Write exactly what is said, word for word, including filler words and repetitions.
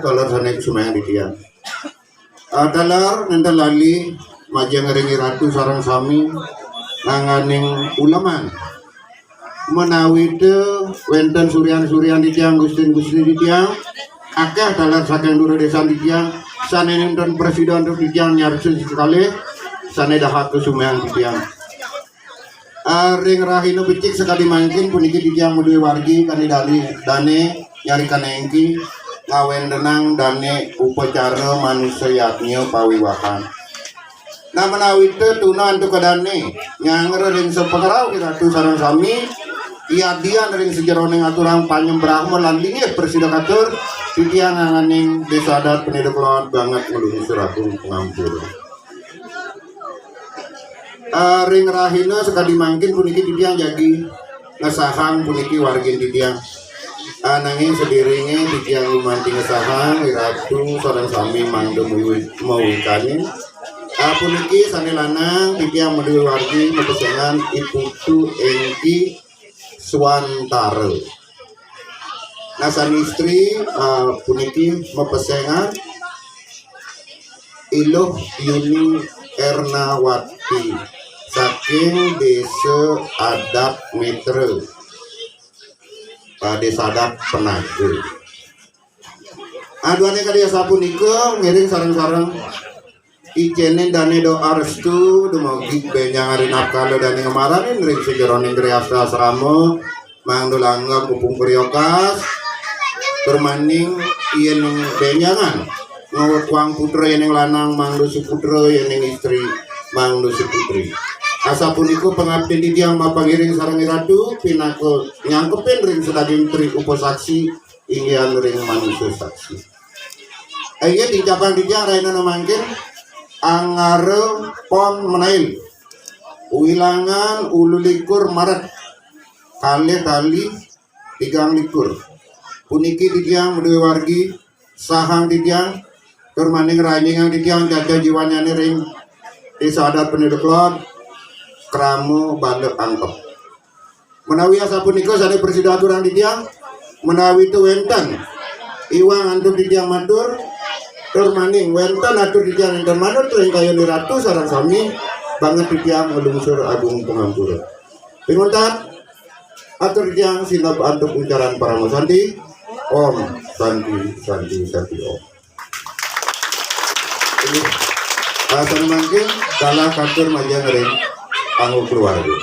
Taler sané kusumayang titiang. Ah, taler nénten lali majeng ring Ratu sareng sami nangganing uleman. Menawi té wénten suryan-suryan titiang, gustin-gustin titiang, akéh taler saking dura désan titiang, sané nénten prasida antuk titiang nyariosa kekalih, sané dahat kusumayang titiang. Ah, ring rahina becik sakadi mangkin puniki titiang madué wargi kadi dané, dané nyarikané énggi ngawéntenang dané upacara manusa yadnya pawiwahan. Nah, menawi té tuna antuk dané nyanggra ring sapangrauh Ratu sareng sami, yadian ring sajeroning aturang panyembrahma lan linggih prasida katur, titiang nangganing Désa Adat Penida Kelod banget nglungsur agung pangampura. Ah, ring rahina sakadi mangkin puniki titiang jagi ngesahang puniki wargin titiang. Ah, nanging sadiringé titiang gumanti ngesahang, Ratu sareng sami mangda mawi-, mawikanin. Ah, puniki sané lanang titiang madué wargi mapesengan I Putu Énggi Swantara. Nah, sané istri, ah, puniki mapesengan I Luh Yuni Ernawati saking Désa Adat Mitra, ah, Désa Adat Penaga. Aduané kadi asapunika, ngiring sareng-sareng icénin dané doa restu, dumugi bénjang rinakala dané ngamaranin ring sajeroning grihasta asrama, mangda langgeng pupung priokas, tur maning yén bénjangan ngawekuang putra yéning lanang mangda suputra, yéning istri mangda suputri. Asapunika pangabdian titiang mapangiring sareng Ratu pinaka nyangkepin ring sadaging tri upasaksi, inggihan ring manusa saksi. Inggih, tincapang titiang rahina mangkin Anggara Pon Menail. Wilangan ulu likur Maret, kalih tali tigang likur. Puniki titiang madué wargi, sahang titiang, tur maning ranjingang titiang jaja jiwanyané ring Désa Adat Penida Kelod, krama bala angkep. Menawi asapunika sané prasida aturang titiang, menawi té wénten iwang antuk titiang matur, tur maning wénten atur titiang nénten manut ring kayun Ratu sareng sami, banget titiang nglungsur agung pangampura. Pinguntat, atur titiang sineb antuk uncaran parama santi. Om Santi, Santi, Santi, Om. Inggih. Ah, sané mangkin galah katur majeng ring angga keluarga.